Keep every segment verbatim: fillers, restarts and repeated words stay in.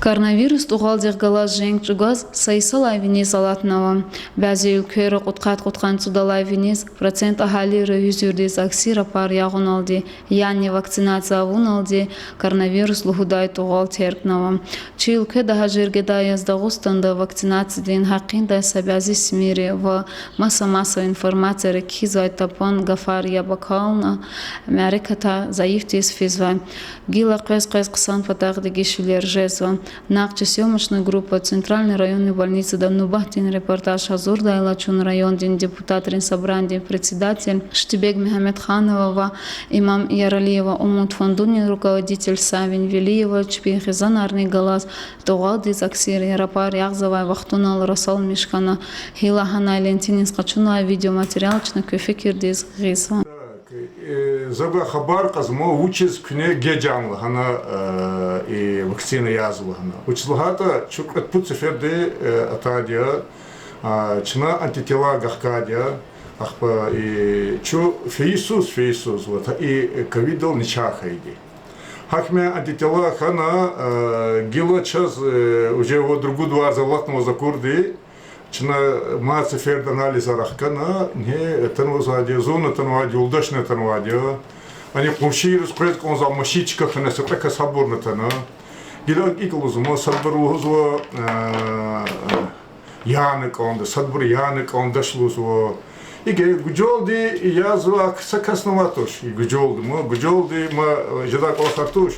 Коронавирус тӀугъвалдихъ галаз женг чӀугваз са йисалай виниз алатнава. Бязи уьлквейра кьудкъад-кьудкъанни цӀудалай виниз процент агьалийри гьуьзуьрдиз акси рапар ягъуналди, яни вакцинация авуналди коронавирус лугьудай тӀугъвал теркнава. Чи уьлкведа гьа жергедай яз Дагъустанда вакцинациядин гьакъиндай са бязи симири ва маса-маса информацияри кхьизвай тапан гафар яб акална, мярекатар зайифдиз физвай. Гила къвез-къвез хъсан патахъ дегишвилер жезва. Накь чи съёмочный группа Центральный районный больницада нубатдин репортаж гьазурдайла, чун райондин депутатрин собранидин председатель Штибег Мегьамедханова ва Имам Яралиева умуд фондунин руководитель Савин Велиева чпин хизанарни галаз тӀугъвалдиз акси рапар ягъизвай вахтунал расалмиш хьана, гила гьанай лентиниз къачунвай видеоматериал чна куь фикирдиз гъизва. Так, э, за гвай хабар кьазва, вучиз куьне геж ана лагьана, э, и вакцина язава лагьана. Вучиз лагьайтӀа чун кьвед-пуд сеферда, э, атайди я, а, чна антитела гахкайди я, ахпа и чун фейи йисуз, фейи йисуз, вот, и ковиддал начагъ хьайиди. Гьакмя антитела хьана, э, гила чаз, э, уже вад-ругуд варз алатнаваз акурди, чна мад сеферда анализар ахкана, ингье атанвайди я, зунни атанвайди я, юлдашни атанвайди я. Ани къуншийриз къвез кӀанзавай машинчик хьана, са кьве кас гьабурни атана. Гила икӀ лугьузва, садбур лугьузва, э, яна кӀанда, садбур яна кӀандач лугьузва. Ингье гужалди язва, са касни авай туш, и гужалди ма, гужалди ма, э, жедай кӀвалахар туш.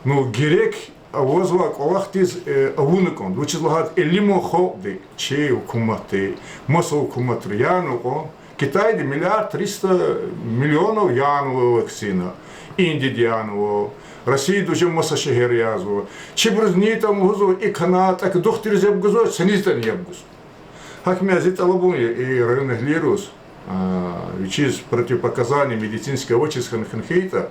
Ну, герек авазвай кӀвалахдиз, э, авуна кӀанда. Вучиз лагьайтӀа илиман халкьди, чи гьукуматди, маса гьукуматри янава кьван. Китайди миллиард триста миллионов янава вакцина. Индияди янава. Россияда уже маса шегьер язва. Чибуруз ни ятӀани лугьузва, икӀ хьана, тӀакӀ духтуриз яб гузвач, са низитӀани яб гуз. Гьакмя зи тӀалабун я и районэгьлийриз, а, вичиз противопоказания медицинский авачиз хьана хьайитӀа,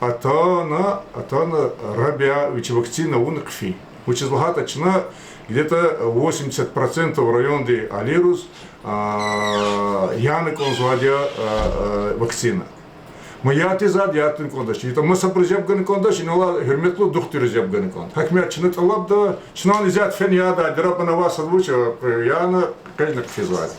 атана, атана раб я вичи вакцина авуна хъфин. Вучиз лагьайтӀа чна где-то восемьдесят процентов районда агьалийриз, а, яна кӀанзавайди я, а, а, вакцина. Ма ятӀани заз ятӀани кӀандач. ИтӀа масабуруз яб гана кӀандач, инал гьуьрметлу духтуриз яб гана кӀанда. Гьакмя чна тӀалабда, чна исятда фена ядайди, раб ана авай сад вуч, яна къвезни хъфизвайди.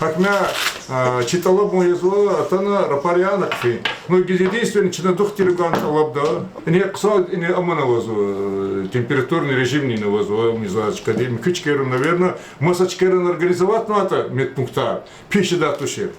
Гьакмя, а, чи тӀалабун язва, атана рапар яна хъфин. Ну, единственное, чна духтуррикай тӀалабда. Ингье хъсан, ингье аман авазва, э, температурный режимни авазва, мизачкади, муькуь чкайра, наверно, маса чкайра организоватьнавайтӀа медпунктар, пис жедай тушир.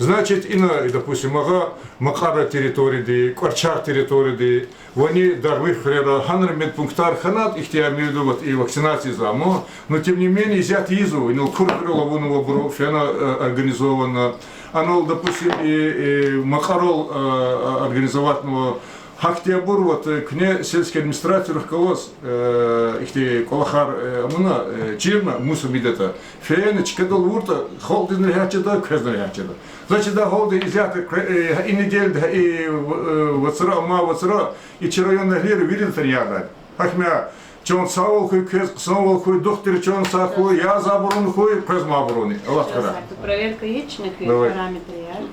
Значит, ина, допустим, агъа Макьара территорияди, КӀварчагъ территорияди, ва ни дагъви хуьрера, гьанра медпунктар хьанатӀа, ихьтин, я имею в виду, вот, и вакцинация за, но, но тем не менее, исятда ийизва, инал Кур хуьрел авунвайбуру фена, э, организованно. Анал, допустим, и, и Макьарал, э, э, организоватьнава. Гьахьтинбур, вот, э, куьне сельский администрациядихъ галаз, э, ихьтин кӀвалахар, э, амуна, э, чирна, мус амидатӀа. Фена чкадал авуртӀа, халкьдизни регьят жеда, квезни регьят жеда. Значит, да гьалда исятда, э, и неделяда, и, э, вацра, ма вацра, и чи районэгьлийри вирида атана ядайди. Гьакмя, чан сагъвал хьуй, квез хъсанвал хьуй, духтур чан сагъ хьуй, я за абурун хьуй, квез мад абуруни. Аллагь хъара. Проверка яни куь параметрар?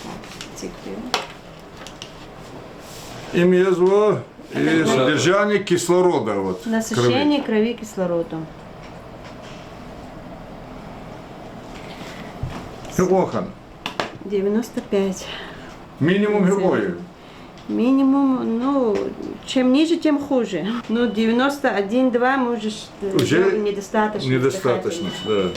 Так, цикл. Им язва, э, содержание кислорода, вот, крови. Насыщение крови кислородом. Гьикьван хьана? Девяносто пять. Минимум гьикьван я? Минимум, ну, чем ниже, тем хуже. Ну, девяносто один, два, мы уже, э, уже недостаточно, недостаточно, да.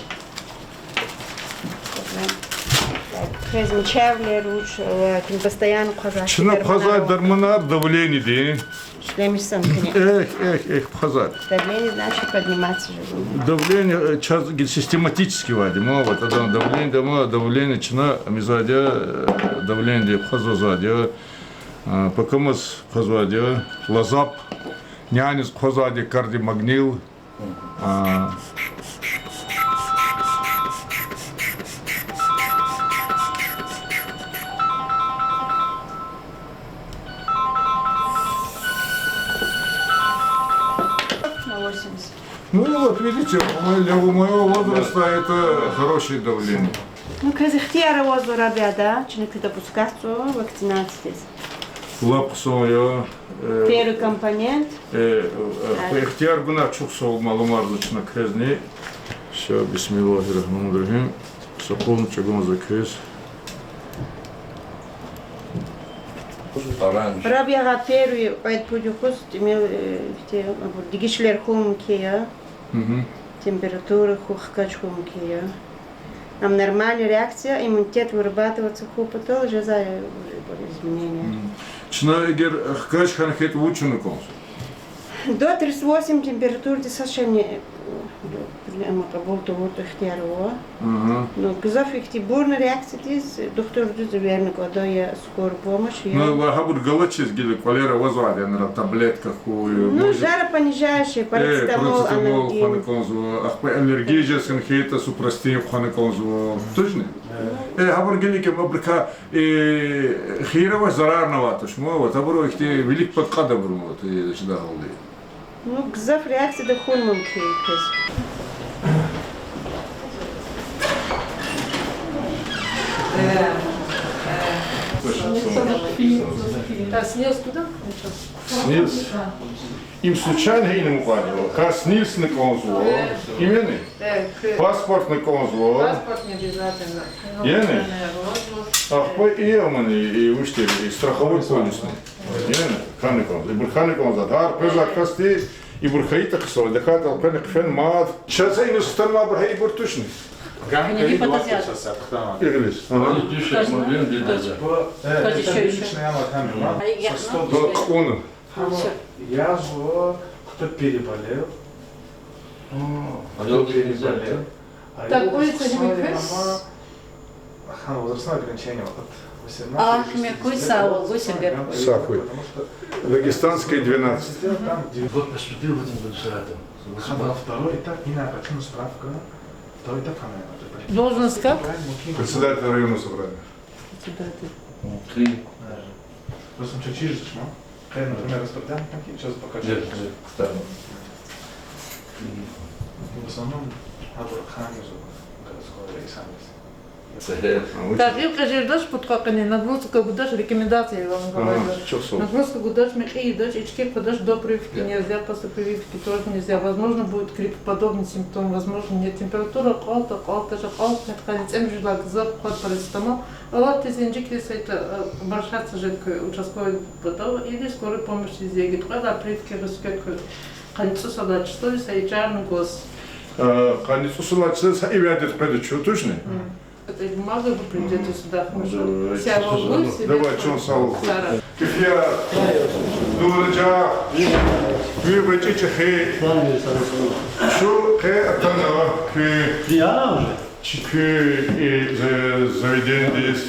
Квез мичавилер вуч, э, постоянно хъвазвай. Чна хъвазвай дарманар давлениедин. Шлемишсан куьне. Эх, эх, эх, хъвазвай. Давление, значит, подниматься же будет. Давление, э, чаз гила систематически авайди, ма вот, адан давление, ма давление чна амизвайди я, э, давлениедин хъвазвайди я, э, покамаз хъвазвайди я, лазап, няниз хъвазвайди я кардиомагнил, А. На восемьдесят. Ну вот видите, у моего, для моего возраста это хорошее давление. Ну, квез ихтияр авазва, рабада, чна куьн допускать ийизва вакцинациядиз. Лап хъсан я, э, Первый компонент. Э, э, Ай. Ихтияр гунай, чухсагъул малумарзава чна квезни. Всё, бисмиллагьир-рагьманир-рагьим. Са къуна чӀугун за квез. Оранж. Рабиягъа первый кьвед-пуд юкъуз тӀимил, э, ихьтин, абур дегишлер хьун мумкин я. Мгм. Температура хьу-, хкаж хьун мумкин я. Ам нормальная реакция, иммунитет вырабатываться хьун патал жезва уже изменение. Мгм. Чна эгер хкаж хьана хьайитӀа вуч авуна кӀанзава? До тридцати восьми температуради са шейни, э, прямо кьабул тавуртӀа ихтияр ава. Ага. Ну, гзаф ихьтин бурни реакциядиз духтурдиз эверна кӀанда я скорая помощь, я. Ну, ва гьабур галачиз гила кӀвалера авазвайди я, яни таблетка хьуй, ну, может, жаропонижающее, э, парацетамол, парацетамол анальгин хъвана кӀанзава, ахпа аллергия жез хьайитӀа супрастин хъвана кӀанзава. Тужни? Э, гьабур гила кӀан абурукай, э, хийир авач, зарарни авач, ма, вот, абуру ихьтин вилик пад кьада абуру, вот, э, чида гьалди. Ну, гзаф реакцияда хьун мумкин я квез. Да, снилось куда? Снилось? Им случайно гьина мукьвадва. Кас снилось на кӀанзава. Имени? Паспорт на кӀанзава. Паспорт не обязательно. Яни? Ахпа и амани, и вуч тир, и страховой полисни. Яни, хьана кӀанзава, ибур хьана кӀанзава. Гьар къвезвай касди ибур хьайитӀа хъсан, дакӀатӀа элкъвена хъфена мад. Чаз ина сутанмайбур гьа ибур тушни? Гьина гьипотез я. Игилис. Ага. Они пишут, мы видим, видим, да. Э, это лично я вот там, да? Со сто. Кьуна. Язва, кто переболел. О, кто переболел. Так, улица Демократии. Ага, возрастное ограничение от восемнадцати до шестидесяти лет. Ахмекуй, Савугуй, Себеркуй. Сахуй. Потому что Дагестанская, двенадцать. Там девяносто. Вот поступил в этом году с радом. Ага, второй этап, не надо, почему справка? Второй этап, она, это... Должность как? Председатель районного собрания. Председатель. Три. Просто ничего, чиждашма. Хай, например, распределяем, так, и сейчас пока... Нет, чиждаш. Нет, кстати. В основном, абур ханизу городской райсанис. Тагъир къежердач пуд къакъини, нагрузка гудач, рекомендация я, я вам говорю. Ага, чухсагъул. Нагрузка гудач, мекьи ийидач, ички хъвадач, до прививки нельзя, после прививки тоже нельзя. Возможно, будет гриппоподобный симптом, возможно, нет. Температура кьалтӀа, кьалтӀач, кьалтӀ меткани цӀемуьжуьдалай гзаф хъвад парацетамол. Алатиз инжикриз, это, э, обращаться жед куь участковый патал или скорой помощи зи егит кьвед, а прививка гъиз куь къанни цӀусад лагьай числодиз са ичӀарни гваз. Э, къанни цӀусад лагьай числодиз са ивядиз къведа чун, тушни? М. Это бумага, вы придёте сюда, хорошо? Давай. Сявалгуз, Давай, чун савал. Сара. Кефия, дуража, ви бачи чехи. Шу къе атана, куь. Диана уже. Чи куь, э, за-, заведениедиз.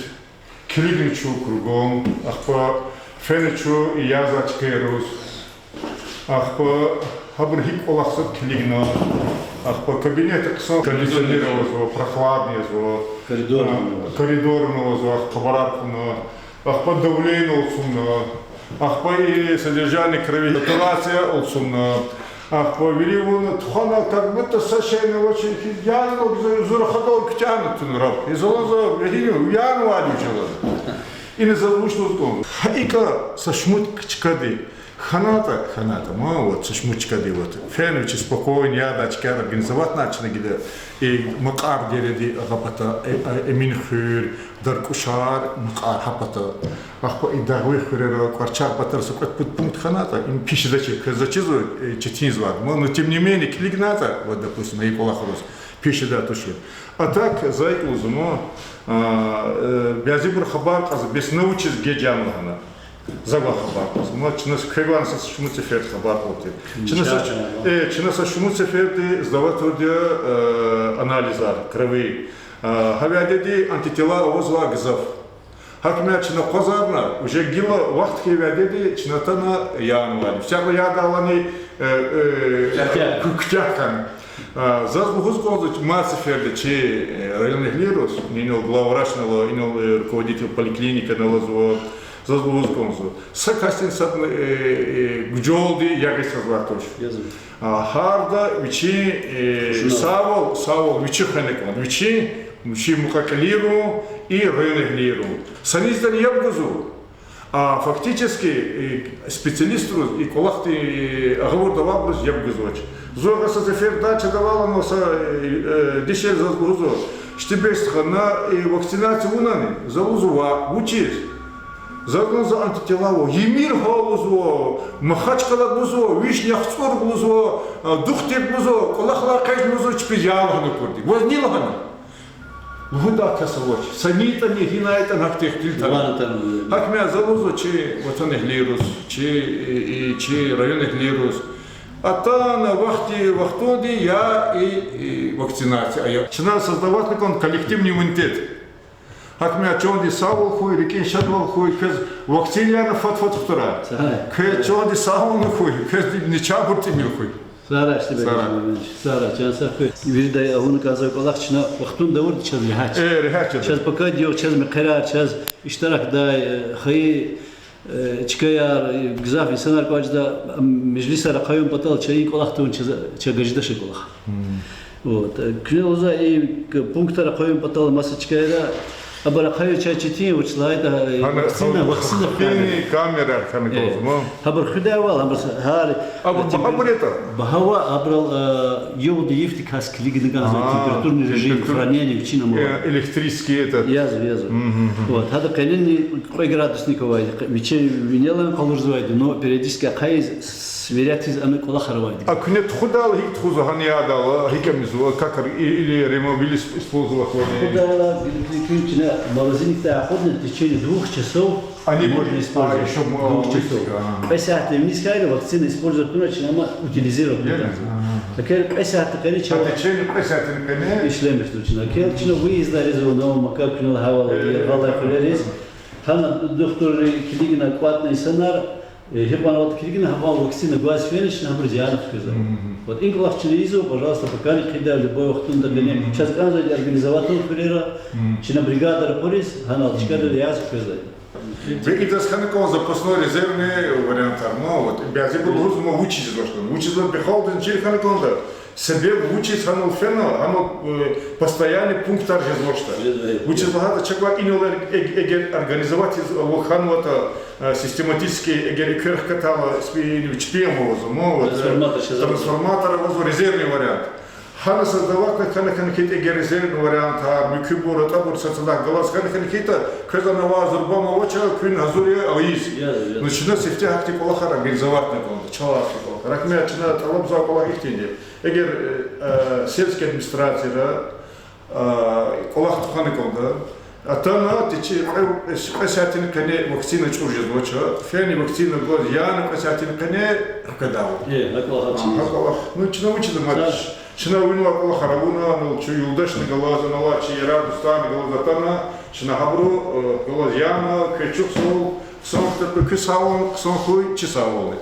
Килигна чун кругом, ахпа фена чун яз чкайриз. Ахпа гьабур гьикӀ кӀвалахзаватӀа килигна. Ахпа кабинетда хъсан кондиционер авазва, прохладный язва. Коридор. А, коридор авазва, ахпа хабарар кьуна. Ахпа давление алцумна. Ахпа и содержание крови, сатурация алцумна. Ахпа вири вуна тухвана, как будто са шейни авачир хьиз, яна зур рахадал куьтягьна туна раб. И залан за вегьин, яна вади вичелаз. Ина заз вуч лугьуз кӀан. Гьа икӀа са шумуд чкади хьанатӀа, хьанатӀа, ма, вот, са шумуд чкади, вот. Фена вичи спокойно, яда чкаяр организоватьна чна гила, и Макьар дереди агъа пата, э, э, Эмин хуьр, Даркьушар, Макьар гьа пата. Ахпа и Дагъви хуьрера, КӀварчагъ патара са кьвед-пуд пункт хьанатӀа, им пишеда чи, квез заз чизва, э, четинзавайди. Ма, ну, тем не менее, килигнатӀа, вот, допустим, и кӀвалахриз пишеда тушир. А так, за икӀ лугьузва, а, э, бязибуру хабар кьазва, бес на вучиз геж яна лагьана. За ваъ хабар кьаз. Ма чна квевай са шумуд сеферда хабар кьур тир. Чна са, э, чна са шумуд сеферда сдавать авурди я, э, анализар, крови. Э, гьа вядеди антитела авазвай гзаф. Гьакмя чна акъвазарна, уже гила вахт хьайи вядеди чна атана яна лагьана. Всяко яда алани, э, э, куьтягь хьана. Э, заз лугьуз кӀанзава, мад сеферда чи, э, районэгьлийриз, инал главврачни ала, инал, э, руководитель поликлиникани алазва, заз лугьуз кӀанзава. Са касдин садни, э, э, гужалди ягъиз чазвай туш. А, гьарда вичин, э, савал, савал вичи хвена кӀанда. Вичи, вичи мукьва-кьилийрин и районэгьлийрин. Са низ ятӀани яб гузва. А фактически, э, специалистриз и кӀвалахдин, э, агъавурда авайбуруз яб гузвач. Зун гьа са сефер дачада авайла, са, э, э, дишегьли заз лугьузва: Штибестханна, э, вакцинация авунани? За лугьузва: Вуч я? Заз лугьузва: Антитела ава. Емир гьа лугьузва, Махачкъала лугьузва, вишни ЯхцӀурни лугьузва, а, Духтурни лугьузва, кӀвалахрай экъечӀна лугьузва, чпиз я лагьана акурди. Ваз ни лагьана? Лугьудай кас авач. Са ни ятӀани, гьинай ятӀани гьахьтин ихтилат. Ван атана. ГьакӀ я, за лугьузва чи ватанэгьлийриз, чи, и, и, чи районэгьлийриз. Атана вахтунда, вахтунда я и, и вакцинация ая. Чна создавать авуна коллективный иммунитет. ГьакӀ я, чандин сагъвал хьуй, рикӀин шадвал хьуй, квез вакцинаяр фад-фад хтурай. Квез чандин сагъвал хьуй, квез начагъбур тӀимил хьуй. Сагърай, Штибестхан Валерьянович, сагърай, чан сагъ хьуй. Вирида авуна кӀанзавай кӀвалах чна вахтунда авурди чаз регьят. Э, регьят чаз. Чаз пакад югъ, чаз мехъерар, чаз иштиракдай, э, хайи, э, чкаяр, э, гзаф инсанар кӀватӀ жеда, м, межлисар ахъаюн патал чаз и кӀвалах тавун чаз, чаз гажидач и кӀвалах. Вот, э, куьне лугьузва и к-, пунктар ахъаюн патал маса чкайра, абур ахъаюн чаз четин, вучиз лагьайтӀа, э, вакцина, вакцина хъфена. Камераяр хьана кӀанзава. Гьабур хуьдайвал, гьабур с-, гьар, абур багьа бур ятӀа? Багьа ва абурал, э, югъди-йифди кас килигна кӀанзава, температурный режим, хранение вичин амава. Э, электрический этот. Язва, язва. Вот, гьада къенени кьве градусник авайди, къе-, вичи винелай къалурзавайди, но периодически ахъайиз, сверять ийиз ана кӀвалахар авайди. А куьне тухудайла гьикӀ тухузва, гьана ядайла гьикӀ ийизва, как р-, и-, или ремобиль ис-, использовать авуна? Тухудайла, гиликни куьн чна морозильникдай акъудна, в течение двух часов можно использовать. Двух часов. Кьве сятда виниз хьайила вакцина использовать авуна, чна ам утилизировать авуна. Эгер кьве сятдин къене чна... А, в течение кьве сятдин къене ишлемишзава чна. Эгер чна выездда реза авуна, макар куьне лагьайвал, яргъалай хуьрериз, гьана духтурри килигна кӀватӀна инсанар, э, гьикьван вахт килигна, гьабур вакцина гваз фена, чна гьабуруз яна хквезва. Вот и кӀвалах чна ийизва, пожалуйста, пакани хъийида, любой вахтунда къене. Чаз кӀанзавайди организовать авун хуьрера, чна бригадаяр къвериз, гьанал чкадал яз хквезва. Ва идаз хьана кӀанзава запасной резервный вариантар, ну, вот, бязибуру лугьузва, вучиз жезвач лагьана. Вучиз лагьайтӀа бихалдин чир хьана кӀанда, себеб вучиз гьанал фена, гьанал, э, постоянный пунктар жезвачтӀа. Вучиз лагьайтӀа чакай инал эг-, эгер организовать ийиз ава хьанватӀа, э, систематически эгер эквер хкатайла, спи-, чпи ам авазва, ну, вот, э, трансформатор авазва, резервный вариант. Гьана создавать хьана хьана хьайитӀа эгер резервный вариантар, муькуьбур, атӀабур сад-садахъ галаз хьана хьана хьайитӀа, квез ана авай зурба ам авач, куьн гьазур я ийиз. Ну, чна сифте гьахьтин кӀвалахар организовать авуна кӀанда, чалай гьахьтин кӀвалахар. Гьакмя чна тӀалабзавай кӀвалах ихьтинди я. Эгер, э, сельский администрацияра, э, кӀвалах тухвана кӀанда, атана тече-, кьве, кьве сятдин къене вакцина чӀур жезвач, фена вакцина гваз яна кьве сятдин къене хкведайвал. Э, гьа кӀвалах. А, гьа кӀвалах. Ну, чна вучиз амач? Чна винвай кӀвалахар авуна, ну, чи юлдашни галаз, анал чи яр-дустарни галаз атана, чна гьабуру, э, галаз яна, квез чухсагъул, хъсан хьуй, куь сагъвал, хъсан хьуй, чи сагъвал.